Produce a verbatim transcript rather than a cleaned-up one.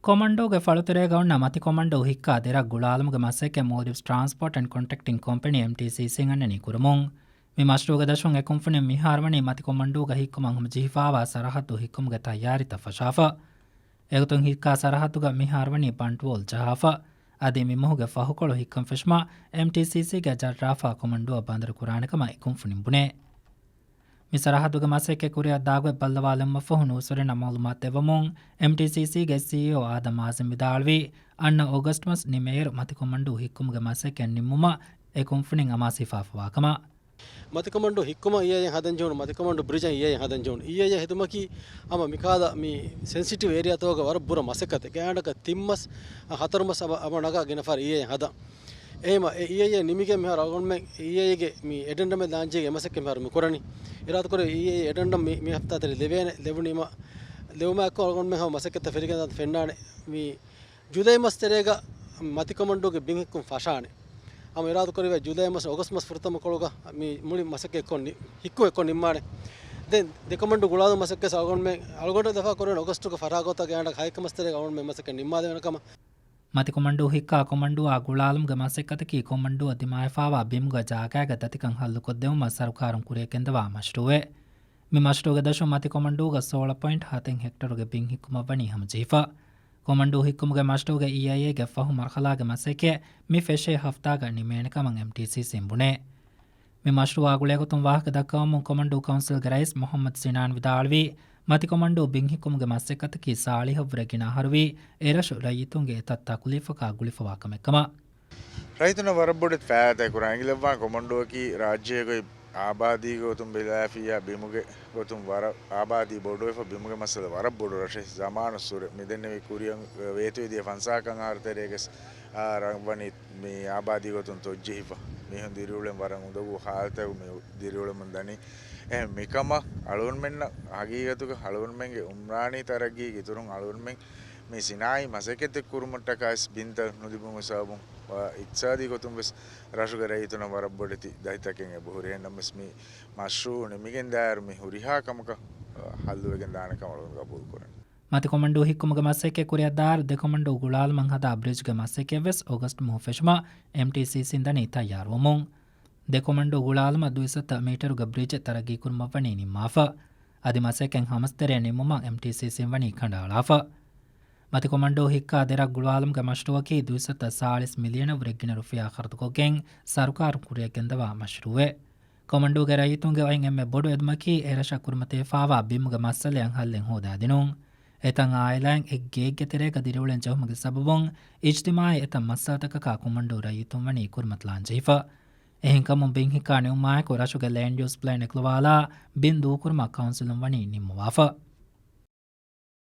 ކޮމަންޑޫގެ ފަޅުތެރޭގަ އޮންނަ މަތިކޮމަންޑޫ ހިއްކާ ދެރަށް ގުޅާލުމުގެ މަސައްކަތް މޯލްޑިވްސް ޓްރާންސްޕޯޓް އެންޑް ކޮންޓްރެކްޓިން ކޮމްޕެނީ، އެމްޓީސީސީ، އަންނަނީ ކުރަމުން. މި މަޝްރޫޢުގެ ދަށުން އެ ކުންފުނިން މިހާރު ވަނީ މަތިކޮމަންޑޫގަ ހިއްކުމަށް ހަމަޖެހިފާވާ ސަރަހައްދު ހިއްކުމުގެ ތައްޔާރީތައް ފަށާފަ. އެގޮތުން ހިއްކާ ސަރަހައްދުގަ މިހާރު ވަނީ ބަންޓްވޯލް ޖަހާފަ. އަދި މި މަހުގެ ފަހުކޮޅު ހިއްކަން ފެށުމަށް އެމްޓީސީސީގެ ޖައްރާފާ ކޮމަންޑޫއަށް ބަނދަރު ކުރާނެ ކަމަށް އެ ކުންފުނިން ބުނޭ. މި ސަރަހައްދުގެ މަސައްކަތް ކުރިއަށް ދާގޮތް ބައްލަވާލުމަށްފަހު ނޫސްވެރިންނަށް މައުލޫމާތު ދެއްވަމުން، އެމްޓީސީސީގެ ސީއީއޯ އާދަމް އާޒިމް ވިދާޅުވީ، އަންނަ އޯގަސްޓް މަސް ނިމޭއިރު މަތިކޮމަންޑޫ ހިއްކުމުގެ މަސައްކަތް ނިންމުމަށް އެ ކުންފުނިން އަމާޒު ހިފާފަވާ ކަމަށް. މަތިކޮމަންޑޫ ހިއްކުމަށް އީއައިއެން ހަދަން ޖެހުނު މަތިކޮމަންޑޫ ބްރިޖަށް އީއައިއެން ހަދަން ޖެހުނު. އީއައިއެން ހެދުމަކީ ހަމަ މިކާލަ މި ސެންސިޓިވް އޭރިއާތަކުގަ ވަރަށް ބުރަ މަސައްކަތެއް. ގާތްގަނޑަކަށް ތިން މަސް، އަ، ހަތަރު މަސް އަބަ، އަބަ ނަގާ ގިނަ ފަހަރު އީއައިއެން ހަދަން. އެހެންވީމަ އެ އީއައިއެން ނިމިގެން މިހާރު އަޅުގަނޑުމެން އީއައިގެ މި އެޑެންޑަމެއް ލާންޗް ވެގެން އެ މަސައްކަތް މިހާރު މި ކުރަނީ. އިރާދަކުރެއްވި އީއައި އެޑެންޑަމް މި، މި ހަފްތާތެރޭ ލެވޭނެ. ލެވުނީމަ، ލެވުމާއެކު އަޅުގަނޑުމެން ހަމަ މަސައްކަތްތައް ފެށިގެން ދާން ފެންނާނެ. މި ޖުލައި މަސް ތެރޭގަ މަތިކޮމަންޑޫގެ ބިން ހިއްކުން ފަށާނެ. ހަމަ އިރާދަކުރެއްވި ޖުލައި މަސް އޮގަސްޓް މަސް ފުރަތަމަ ކޮޅުގަ މި މުޅި މަސައްކަތް ކޮށް ނި-، ހިއްކުން އެއްކޮށް ނިންމާނެ. ދެން ދެކޮމަންޑޫ ގުޅާލުމުގެ މަސައްކަތް އަޅުގަނޑުމެން، އަޅުގަނޑު ލަފާ ކުރަނީ އޮގަސްޓުގެ ފަށާ ގޮތަށް ގާތްގަނޑަކަށް ހަތް މަސް ތެރޭގަ އަޅުގަނޑުމެން މަސައްކަތް ނިންމާލެވޭނެ ކަމަށް. މަތިކޮމަންޑޫ ހިއްކާ ކޮމަންޑޫއާ ގުޅާލުމުގެ މަސައްކަތަކީ ކޮމަންޑޫއަށް ދިމާވެފާވާ ބިމުގެ ޖާގައިގަ ދަތިކަން ހައްލުކޮށްދެވުމަށް ސަރުކާރުން ކުރިއަށް ގެންދަވާ މަޝްރޫޢެއް. މި މަޝްރޫޢުގެ ދަށުން މަތިކޮމަންޑޫގަ ސޯޅަ ޕޮއިންޓް ހަތެއް ހެކްޓަރުގެ ބިން ހިއްކުމަށް ވަނީ ހަމަޖެހިފަ. ކޮމަންޑޫ ހިއްކުމުގެ މަޝްރޫޢުގެ އީއައިއޭގެ ފަހު މަރުހަލާގެ މަސައްކަތް މި ފެށޭ ހަފްތާގަ ނިމޭނެ ކަމަށް އެމްޓީސީސީން ބުނޭ. މި މަޝްރޫޢާ ގުޅޭގޮތުން ވާހަކަ ދައްކަވަމުން ކޮމަންޑޫ ކައުންސިލްގެ ރައީސް މުޙައްމަދު ސިނާން ވިދާޅުވީ، މަތިކޮމަންޑޫ ބިން ހިއްކުމުގެ މަސައްކަތަކީ ސާޅީހަށްވުރެ ގިނަ އަހަރުވީ، އެރަށު ރައްޔިތުންގެ އެތައް ތަކުލީފަކާ ގުޅިފަވާ ކަމެއް ކަމަށް. ރައްޔިތުންނަށް ވަރަށް ބޮޑެތި ފައިދާއެއް ކުރަން އެނގިލައްވާން. ކޮމަންޑޫއަކީ ރާއްޖޭގައި އާބާދީގެ ގޮތުން ބެލާފިއްޔާ ބިމުގެ ގޮތުން ވަރަށް އާބާދީ ބޮޑުވެފަ، ބިމުގެ މައްސަލަ ވަރަށް ބޮޑު ރަށެއް. ޒަމާނުއްސުރެ މިދެންނެވި ކުރިއަށް ވޭތުވެދިޔަ ފަންސާސް ކަން އަހަރު ތެރޭގަސް، އާ، ރަށް ވަނީ މި އާބާދީ ގޮތުން ތޮއްޖެހިފަ. މީހުން ދިރިއުޅެން ވަރަށް އުނދަގޫ ހާލަތަކު މި ދިރިއުޅެމުން ދަނީ. އެހެން މިކަމަށް އަޅުގަނޑުމެންނަށް ހަގީގަތުގަ އަޅުގަނޑުމެންގެ އުމްރާނީ ތަރައްގީގެ އިތުރުން އަޅުގަނޑުމެން މި ސިނާއީ މަސައްކަތްތައް ކުރުމަށްޓަކާ ވެސް ބިންތައް ނުލިބުމުގެ ސަބަބުން އިޤްތިޞާދީ ގޮތުން ވެސް ރަށުގެ ރައްޔިތުންނަށް ވަރަށް ބޮޑެތި ދަތިތަކެއް އެބަހުރި. އެހެންނަމަވެސް މި މަޝްރޫޢު ނިމިގެންދާއިރު މި ހުރިހާ ކަމަކަށް ހައްލުވެގެން ދާނެ ކަމަށް އަޅުގަނޑު ގަބޫލުކުރަން. މަތިކޮމަންޑޫ ހިއްކުމުގެ މަސައްކަތް ކުރިއަށްދާއިރު ދެކޮމަންޑޫ ގުޅާލުމަށް ހަދާ ބްރިޖްގެ މަސައްކަތްވެސް އޮގަސްޓް މަހު ފެށުމަށް އެމްޓީސީސީން ދަނީ ތައްޔާރުވަމުން. ދެކޮމަންޑޫ ގުޅާލުމަށް ދުއިސައްތަ މީޓަރުގެ ބްރިޖެއް ތަރައްގީކުރުމަށްވަނީ ނިންމާފަ. އަދި މަސައްކަތް ހަމަސްތެރޭ ނިންމުމަށް އެމްޓީސީސީން ވަނީ ކަނޑައަޅާފަ. މަތިކޮމަންޑޫ ހިއްކާ ދެރަށް ގުޅާލުމުގެ މަޝްރޫޢަކީ ދުއިސައްތަ ސާޅީސް މިލިއަނަށްވުރެ ގިނަ ރުފިޔާ ޚަރަދުކޮށްގެން ސަރުކާރުން ކުރިއަށްގެންދަވާ މަޝްރޫޢެއް. ކޮމަންޑޫގެ ރައްޔިތުންގެ އޮތް އެންމެ ބޮޑު އެދުމަކީ އެރަށަށް ކުރިމަތިވެފާވާ ބިމުގެ މައްސަލައަށް ހައްލެއް ހޯދާދިނުން. އެތައް އާއިލާއިން އެއް ގެއެއްގެ ތެރޭގަ ދިރިއުޅެން ޖެހުމުގެ ސަބަބުން އިޖްތިމާޢީ އެތައް މައްސަލަތަކަކާ ކޮމަންޑޫ ރައްޔިތުން ވަނީ ކުރިމަތިލާން ޖެހިފަ. އެހެންކަމުން ބިން ހިއްކާ ނިމުމާއެކު ރަށުގެ ލޭންޑް ޔޫސް ޕްލޭން އެކުލަވާލާ ބިން ދޫކުރުމަށް ކައުންސިލުން ވަނީ ނިންމަވާފަ.